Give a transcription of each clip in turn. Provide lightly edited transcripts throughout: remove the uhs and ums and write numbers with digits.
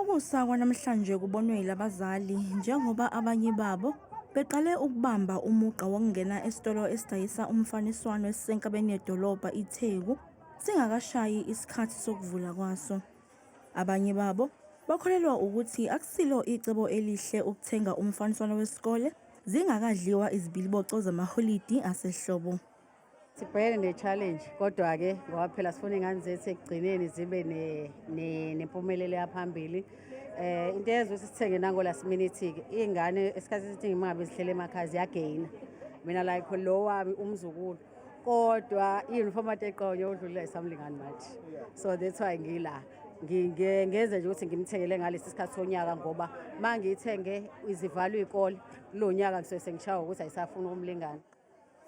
Ukusa kwanamhlanje kubonwe yilabazali njengoba abanye babo beqale ukubamba umugqa wokungena esitolo esidayisa umfaniswano esisenkabeni yedolobha iTheku singakashayi isikhathi sokuvula kwaso. Abanye babo bakholelwa ukuthi akusilo icebo elihle ukuthenga umfaniswano wesikole zingakadliwa izibiliboco zamaholidi asehlobo. Sibhekene ne-challenge, kodwa-ke ngoba phela sifuna iy'ngane zethu ekugcineni zibe nempumelelo yaphambili. Into eyenza ukuthi sithenge nango-last minute-ke, iy'ngane esikhathi esiningi uma ngabe zihlele emakhaya ziyageyina. Mina like lo wami umzukulu, kodwa i-uniform ade egqoke udlulile ayisamlingani manje, so that's why ngila ngenze nje ukuthi ngimthengele ngalesi sikhathi sonyaka, ngoba uma ngiyithenge izivalwe iy'kole kulo nyaka, ngisuke sengishawa ukuthi ayisafuni ukumlingana.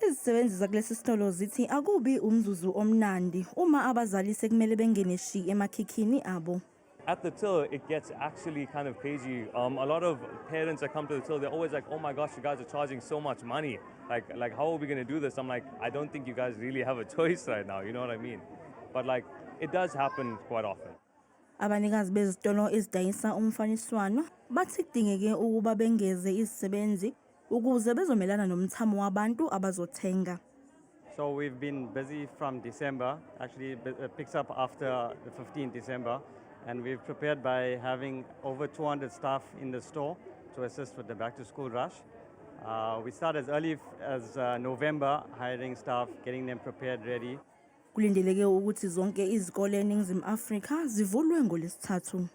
Izisebenzi zakulesi sitolo zithi akubi umzuzu omnandi uma abazali sekumele bengene shi emakhikhini abo. At the till, it gets actually kind of crazy. A lot of parents that come to the till, they're always like, "Oh my gosh, you guys are charging so much money. Like, how are we gonna do this?" I'm like, "I don't think you guys really have a choice right now." You know what I mean? But like, it does happen quite often. Abanikazi bezitolo ezidayisa umfaniswano bathi kudingeke ukuba bengeze izisebenzi ukuze bezomelana nomthamo wabantu abazothenga. So we've been busy from December, actually it picks up after the 15th December, and we've prepared by having over 200 staff in the store to assist with the back to school rush. We start as early as November, hiring staff, getting them prepared, ready. Kulindeleke ukuthi zonke izikole eNingizimu Afrika zivulwe ngoLwesithathu.